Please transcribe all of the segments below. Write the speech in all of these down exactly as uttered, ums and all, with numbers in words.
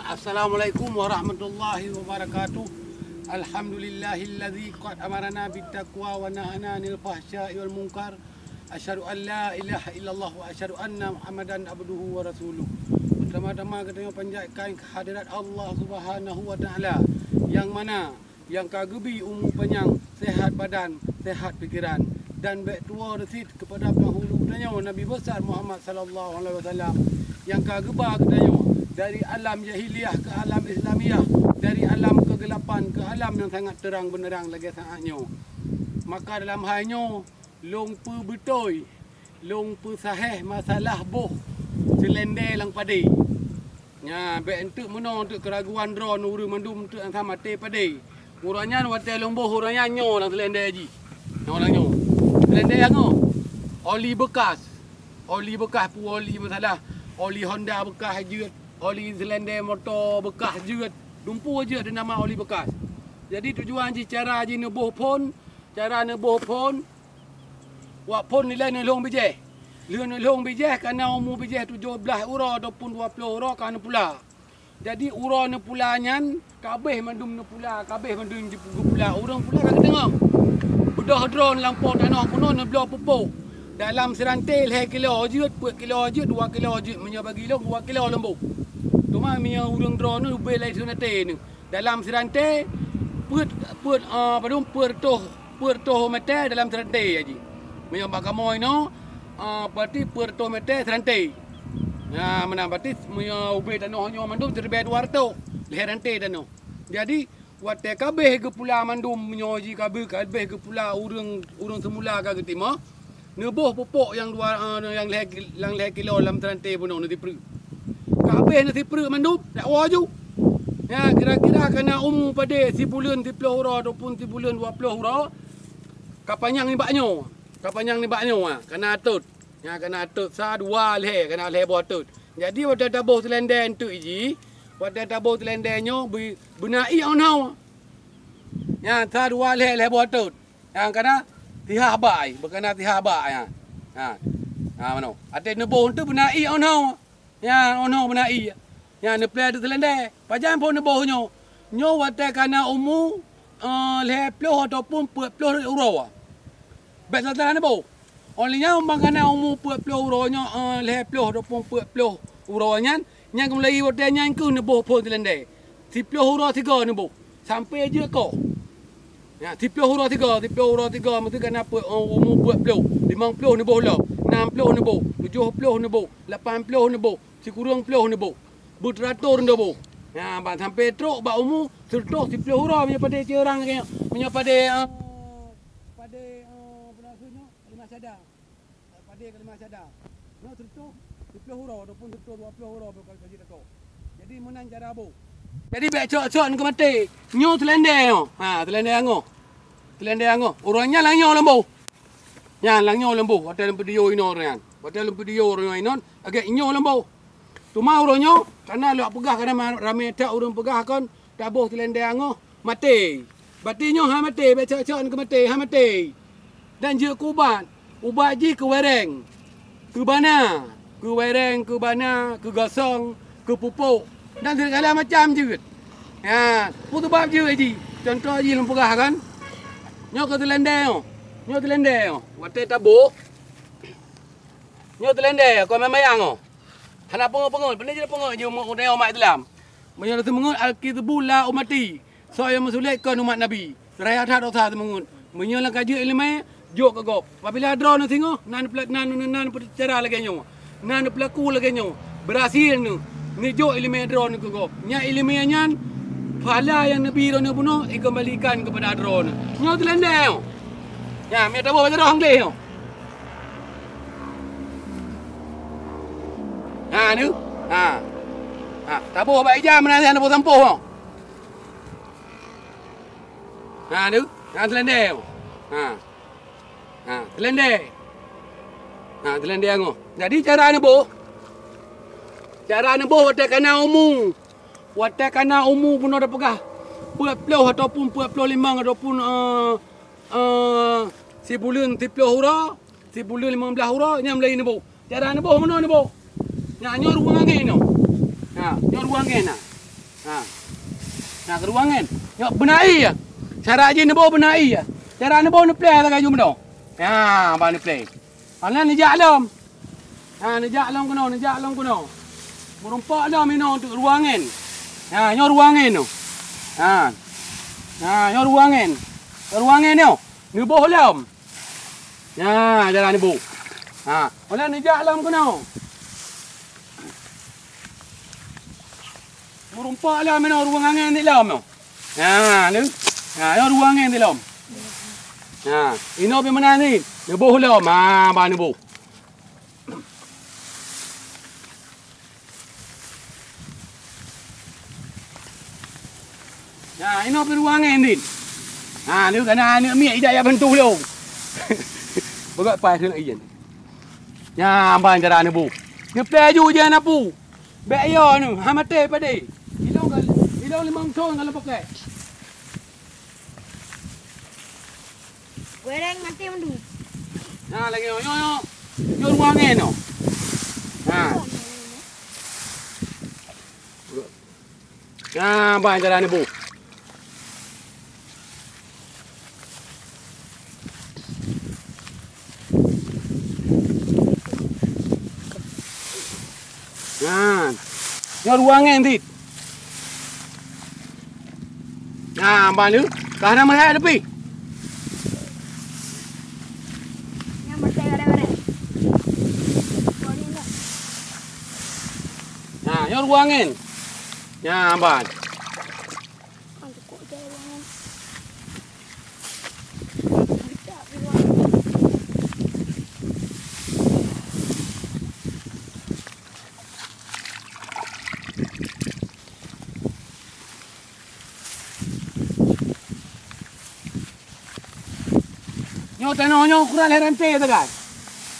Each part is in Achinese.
Assalamualaikum warahmatullahi wabarakatuh. Alhamdulillahilladzi qad amarana bittaqwa wa nahana 'anil fahsya'i wal munkar. Asyhadu an la ilaha illallah wa asyhadu anna Muhammadan abduhu wa rasuluh. Pertama-tama geutanyoe panjatkan kehadirat Allah Subhanahu wa Ta'ala, nyang mana nyang ka geubi umu panyang, sehat badan, sehat pikeran, dan bèk tuwoe reusit keupada peunghulu geutanyoe Nabi Besar Muhammad sallallahu alaihi wasallam, nyang ka geuba geutanyoe dari alam jahiliyah keu alam Islamiyah, dari alam keugelapan keu alam nyang sangat terang beunderang lagèe saat nyoe. Maka dalam hai nyoe, lôn peubeutôi, lôn peusahèh masalah boh seulendè lam padé. Nyan, bèk eunteuk meunoe eunteuk keuraguan droeneuh ureueng mandum eunteuk nyang sama maté padé. Uroe nyan watèe lôn boh uroe nyan nyoe lam seulendè jih. Nyoe lam nyoe. Seulendè nyoe. Oli beukas. Oli beukas peue oli masalah. Oli Honda beukas jeuet. Oli seulendè moto beukas jeuet. Dumpeue jeuet di nama oli beukas. Jadi tujuan jih cara jih neuboh phôn, cara neuboh phôn, Wak phôn nilai neulhong bijèh. Lheueh neulhong bijèh, kana umu bijèh tujoh blaih uroe ataupun dua ploh uroe ka neupula. Jadi uroe neupula nyan, kabéh mandum neupula, kabéh mandum geupula. Ureueng pula ka geudeungoe. Beudôh droeneuh lam po tanoh bunoe neubloe pupuk. Dalam sirante lhèe kilo jeuet, peuet kilo jeuet, dua kilo jeuet. Meunyoe bagi lôn, dua kilo lôn boh. Teuma meunyoe ureueng droeneuh leubeh lé sirante neuh. Dalam sirante, peuet, peuet, ah, padum, peuet reutôh, peuet reutôh mètè dalam sirante jih. Meunyoe bak kamoe inoe, ah, berarti peuet reutôh mètè sirante. Nah, meunan berarti meunyoe ubé tanoh nyoe mandum siribèe dua reutôh, lhèe rante tanoh. Jadi, watèe kabéh geupula mandum nyoe jih kabéh, kabéh geupula ureueng, ureueng seumula ka geutimoh, neuboh pupuk nyang dua, eh, nyang lhèe ki-, nyang lhèe kilo lam sirante bunoe neusipreuk. Ka habéh neusipreuk mandum, dakwoe ju. Nyan kira-kira kana umu padé sibuleuen siploh uroe ataupun sibuleuen dua ploh uroe, ka panyang nibak nyoe. Ka panyang nibak nyoe, ha, kana atot. Nyan kana atot sa, dua, lhèe, kana lhèe boh atot. Jadi watèe taboh seulendè eunteuk jih, watèe taboh seulendè nyoe beu-, beuna ié 'oh noe. Nyan sa, dua, lhèe, lhèe boh atot. Nyang kana tiha bak ai, beukana tiha bak nyan. Ha. Ha, meunoe. Até neuboh tu beuna ié 'oh noe. Nyan 'oh noe beuna ié. Nyan neuplè ateueh seulendè. Pajan phôn neuboh nyoe? Nyoe watèe kana umu, eh, lhèe ploh ataupun peuet ploh uroe. Bèk salah neuboh. Óh lheueh nyan, ban kana umu peuet ploh uroe nyoe, eh, lhèe ploh ataupun peuet ploh uroe nyan, nyan geumulai watèe nyan keuh neuboh phôn seulendè. Siploh uroe sigoe neuboh, sampoe jeuet koh. Nyan, siploh uroe sigoe, siploh uroe sigoe, meusti kana peuet, eh, umu peuet ploh, limong ploh neuboh lom, nam ploh neuboh, tujoh ploh neuboh, lapan ploh neuboh, sikureueng ploh neuboh, beuteuratôh neuboh. Nyan, ban sampoe trok bak umu seureutôh siploh uroe, meunyoe padé ceurang lagèe nyoe, meunyoe padé, eh, padé, eh, peue nan kheun nyoe, kalimah syahadah. Padé kalimah syahadah. Nyoe seureutôh siploh uroe ataupun seureutôh dua ploh uroe bak ka jeuet lakoe. Jadi meunan cara boh. Jadi bèk cok-cok keu maté. Nyoe seulendè nyoe. Ha, seulendè angoh. Seulendè angoh. Uroe nyan lam nyoe lôn boh. Nyan lam nyoe lôn boh. Watèe lôn video inoe nyan. Watèe lôn video uroe nyoe inon, lagèe nyoe lôn boh. Teuma uroe nyoe, kana lôn peugah, kana ma-, ramé that ureueng peugah kon, taboh seulendè angoh, maté. Berarti nyoe han maté, bèk cok-cok keu maté, han maté. Dan jeuet keu ubat. Ubat jih keu wèrèng, keu bana, keu wèrèng, keu bana, keu gosong, keu pupuk, dan segala macam jeuet. Ha, peue sabab jeuet jih? Cuntoh jih lôn peugah kan. Nyoe keu seulendè nyoe. Nyoe seulendè nyoe. Watèe taboh, nyoe seulendè, kon main-main nyoe. Hana peungeut-peungeut, pandai jeuet peungeut jih umat Islam. Meunyoe teumeungeut, al-kizbu la ummati. Soe nyang meusulet kon umat Nabi. Raya that dosa teumeungeut. Meunyoe lam ka jeuet ileumèe, jok keu gob. Apabila droeneuh singoh, na neupla-, na, na, na neupeucara lagèe nyoe. Na neupeulaku lagèe nyoe. Beurhasil neuh. Neujok ileumèe droeneuh keu gob. Nyan ileumèe nyan, pahala nyang neubi droeneuh bunoe, ikeumbalikan keupada droeneuh. Nyoe teulandai nyoe. Nyan, meunoe taboh bak jaroe English nyoe. Ha, nyoe. Ha. Ha, taboh bak ija meunan nyan taboh sampôh nyoe. Ha, nyoe. Ha, teulandai nyoe. Ha. Ha, teulandai. Ha, teulandai nyoe. Jadi cara neuboh. Cara neuboh watèe kana umu. Watèe kana umu bunoe tapeugah peuet ploh ataupun peuet ploh limong ataupun, eh, eh, sibuleuen siploh uroe, sibuleuen limong blaih uroe, nyan mulai neuboh. Cara neuboh meunoe neuboh. Nyan, nyoe ruweueng angèn nyoe. Ha, nyoe ruweueng angèn na. Ruangan. Nyoe beuna ie ya. Cara jih neuboh beuna ie ya. Cara neuboh neuplè lagèe jumeudoe. Ha, bah neuplè. Hana neujak lom. Ha, neujak lom keunoe, neujak lom keunoe. Meurumpok lom inoe untuk ruangan. Ha, nyoe ruangan nyoe. Ha. Ha, nyoe ruangan. Ruangan nyoe. Neuboh lom. Nyan, jalan ibu. Ha, meunan neujak lom keunoe. Meurumpok lom inoe ruang angén di lom nyoe. Ha, ni. Ha, inoe ruang angén di lom. Ha, inoe pi meunan ni. Neuboh lom. Ha, bah neuboh. Nah, inoe pi ruang angén, Din. Ha, ni kana aneuk miet ijak jak bantu lôn. Beugöt pai keuneuk ijin. Nyan ban cara neubu. Neuplè ju jian apu. Bèk yo nyoe, ha maté padé. Ilong ka, ilong limong thon ka lôn pakai. Goreng maté mandum. Nah, lagèe nyoe, nyoe, nyoe. Nyoe ruang angén nyoe. Nah. Nah, ban cara neubu. Nah. Nyoe ruang angén, Dit. Nah, ban nyoe. Ka hana meuhèk tepi. Nyang maté barèh-barèh. Nah, nyoe ruang angén. Nyan ban. Nyoe tanoh nyoe ukuran lhèe ranté sagai.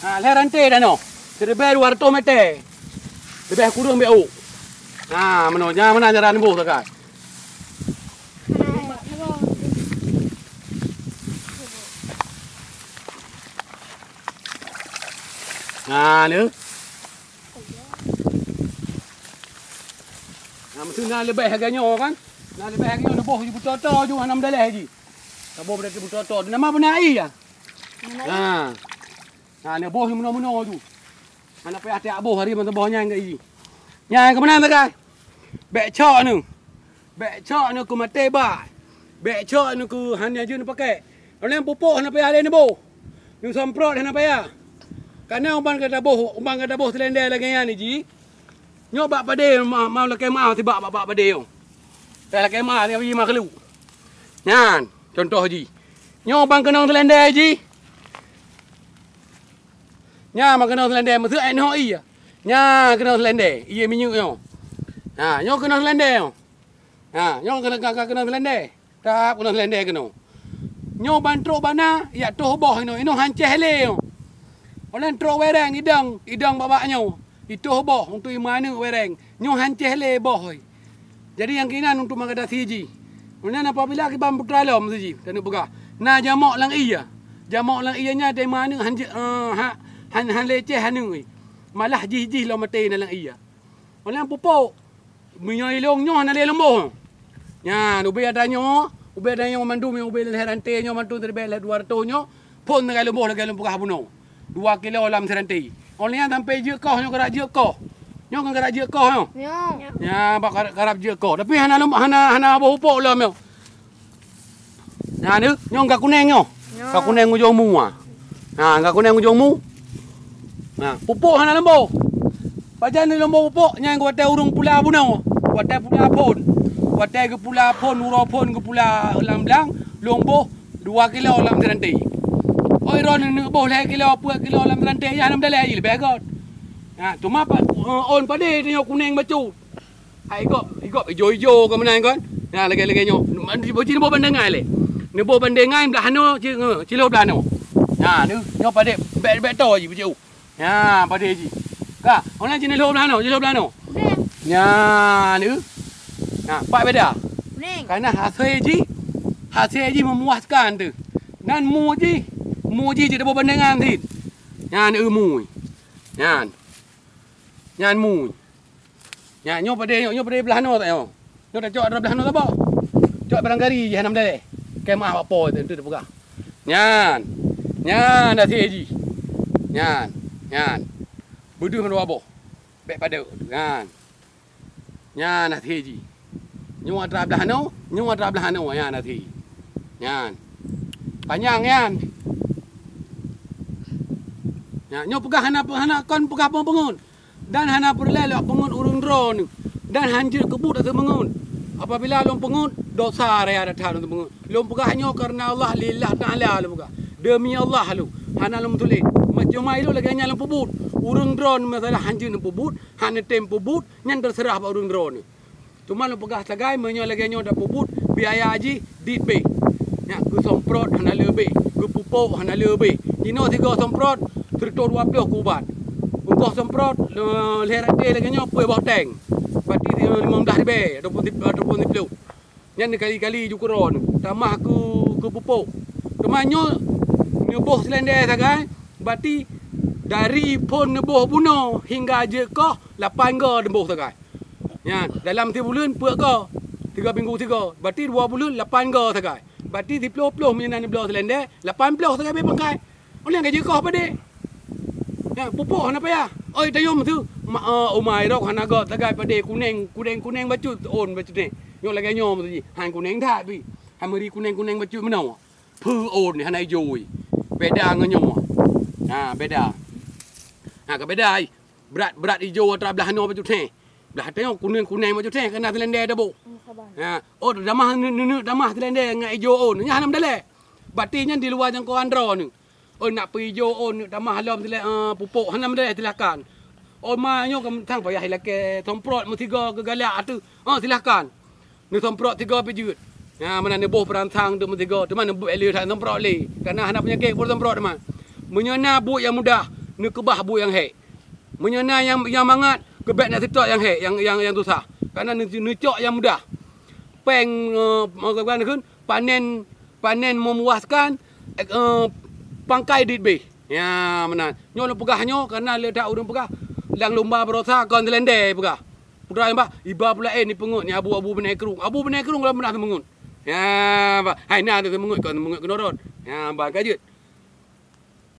Ha, lhèe ranté tanoh. Siribèe dua ratus meter. Leubeh kureueng bèk ôk. Ha, meunoe nyan meunan cara neuboh sagai. Ha, ni. Nah, meuseu na leubeh lagèe nyoe kan. Na leubeh lagèe nyoe, neuboh ju beutoe-toe ju, hana meudaleh jih. Taboh berarti beutoe-toe. Nama beuna ie ya? Nah. Nah, neuboh ju meunoe-meunoe ju. Hana payah tiak boh hari mantong boh nyan ka ie. Nyan keu meunan sagai. Bèk cok nyoe. Bèk cok nyoe keu maté bak. Bèk cok nyoe keu hana jeuet neupaké. Lôn pupuk hana payah lé neuboh. Neusemprot hana payah. Kana uban ka taboh, uban ka taboh seulendé lagèe nyan jih. Nyoe bak padé ma-, ma-, lakèe meu'ah sibak bak, bak padé nyoe. Teuh lakèe meu'ah jih makhluk. Nyan, contoh jih. Nyoe uban keunong seulendé jih. Nyan ban keunong seulendé, meuseu ék nyoe ie. Nyan keunong seulendé, ie minyeuk nyoe. Ha, nyoe keunong seulendé nyoe. Ha, nyoe keunong, ka, ka keunong seulendé. Tap keunong seulendé keunoe. Nyoe ban trok bak na, yak toh boh inoe, inoe hancéh lé nyoe. Ulôn trok wéréng idong, idong bak-bak nyoe. Itoh boh untuk imeuaneuk wéréng. Nyoe hancéh lé boh. Jadi nyang keunan untuk mengatasi jih. Meunan apabila kiban putra lom siji, taneuk peugah, na jamok lam ie. Jamok lam ie nyan teuma aneuk han je-, eh, ha-, han, han leceh aneuk. Malah jih-jih lom maté na lam ie. Meunan pupuk, meunyoe ilong nyoe hana lé leumbôh. Nyan, ubé ada nyoe, ubé ada nyoe mandum, ubé lhèe ranté nyoe mandum, teubèe lhèe dua ratus nyoe, phôn lagèe leumbôh, lagèe lôn peugah bunoe. Dua kilo lam seuranté. Óh lheueh nyan sampoe jeuet koh, nyoe karab jeuet koh. Nyoe kan karab jeuet koh nyoe. Nyoe. Nyan bak karab, karab jeuet koh. Tapi hana lom, hana, hana boh pupuk lom nyoe. Nyan nyoe, nyoe ka kuneng nyoe. Nyoe. Ka kuneng ujong mu ah. Ha, ka kuneng ujong mu. Ha, pupuk hana leumbôh. Pajan leumbôh pupuk nyan watèe ureueng pula bunoe. Watèe pula phôn. Watèe geupula phôn, uroe phôn geupula lam blang, leumbôh dua kilo lam seuranté. Oi, droeneuh neuk boh lhèe kilo, peuet kilo lam seuranté, nyan hana meudalèe jih leubeh göt. Ha, teuma pa-, ôn padé tanyoe kuneng bacut. Ha, igop, igop ijo-ijo keu meunan kon. Ha, lagèe-lagèe nyoe. Neuboh bandéngan lé. Neuboh bandéngan blah noe, ci-, eh, cilô blah noe. Ha, nyoe padé bèk-bèk toe jih beujiôh. Nyan, padé jih. Ka, ona jih lhôh blah noe, jih lhôh blah noe. Kuneng. Nyan, tu. Nah, pat beda. Kuneng. Karena hasé jih, hasé jih memuaskan tu. Nan mu jih, mu jih jeuet taboh bandéngan cit. Nyan, eu, mu. Nyan. Nyan mu. Nyan, nyoe padé, nyoe, nyoe padé blah noe tak nyoe. Nyoe tacok atra blah noe saboh. Cok barangkari jih hana meudaleh. Keu maah bak po teuh teupeugah. Nyan. Nyan até jih. Nyan. Nyan. Beudeuh dua boh. Bèk padub. Nyan. Nyan até jih. Nyoe atra blah nyoe, nyoe atra blah nyoe, nyan até. Nyan. Panyang nyan. Nyan, nyoe peugah hana, hana kon peugah peungeut. Dan hana peureulèe lôn peungeut ureueng droeneuh, dan hanjeuet keubuet ateueh meungeut. Apabila lôn peungeut, dosa raya that lôn peungeut. Lôn peugah nyoe kareuna Allah, lillah ta'ala lôn peugah. Deumi Allah lôn, hana lôn meutuléh. Macam mana lôn lagèe nyan lôn peubuet. Ureueng droeneuh masalah hanjeuet lôn peubuet, hana tem peubuet, nyan teuseurah bak ureueng droeneuh. Teuma lôn peugah sagai, meunyoe lagèe nyoe tapeubuet, biaya jih dit beh. Nyan, geusemprot hana le beh, geupupok hana le beh. Jinoe sigoe semprot, sireutoh dua ploh keu ubat. Ongkoh semprot, le-, lhèe raté lagèe nyoe, peuet boh tank. Berarti, eh, limong blah ribèe ataupun sip-, ataupun siplôh. Nyan dikali-kali ju keudroe, tamah keu, keu pupok. Teuma nyoe neuboh silèndè sagai, berarti dari phon neuboh bunoe hingga jeuet koh lapan go neuboh sagai. Nyan, dalam sibuleuen peuet go, tiga minggu sigo. Berarti dua buleuen lapan go sagai. Berarti siplôh ploh meunyoe na neubloe silèndè, lapan ploh sagai beh pangkai. Ulèh ka jeuet koh padé. Nyan, pupok hana payah. Oi, tayôm teuh. Ma, eh, umai rok hana göt sagai padé kunéng, kunéng, kunéng bacut, ôn bacut nyoe. Nyoe lagèe nyoe meusti jih. Han kunéng that pih. Han meuri kunéng-kunéng bacut meunoe. Pheuôn hana ijo. Beda ngon nyoe. Ha, beda. Ha, ka beda ai. Brat, brat ijo atra blah nyoe bacut thèe. Blah thèe nyoe kunéng-kunéng bacut thèe, keunan silèndè taboh. Ha, oh, tamah neuk, neuk, neuk tamah silèndè ngon ijo ôn. Nyan hana meudaleh. Berarti nyan di luwa jangkauan droeneuh. Oh, nak peuijo ôn, neuk tamah lom silè-, eh, pupok, hana meudaleh, silahkan. Oh, ma nyoe ka sang payah ilakèe semprot meusigoe keu galak ateueh. Oh, silahkan. Neusemprot sigoe pih jeuet. Nyan, meunan neuboh peuransang teuk meusigoe, teuma neubuet lé that neusemprot lé. Kareuna hana peunyakét pun neusemprot teuma. Meunyoe na buet nyang mudah, neukeubah buet nyang hék. Meunyoe na nyang, nyang mangat, keubèk na seutôt nyang hék, nyang, nyang, nyang susah. Kareuna neu-, neucok nyang mudah. Péng, eh, panen, panen memuaskan, eh, pangkai dit beh. Nyan meunan. Nyoe lôn peugah nyoe kareuna le that ureueng peugah, lam lomba baroesa kon silèndè peugah. Putra nyang bah, iba pula, eh, ni peungeut ni abu-abu beunéh krueng. Abu beunéh krueng lom pernah teumeungeut. Nyan bah, hai na teumeungeut kon teumeungeut keunoe rot. Nyan bah ka jeuet.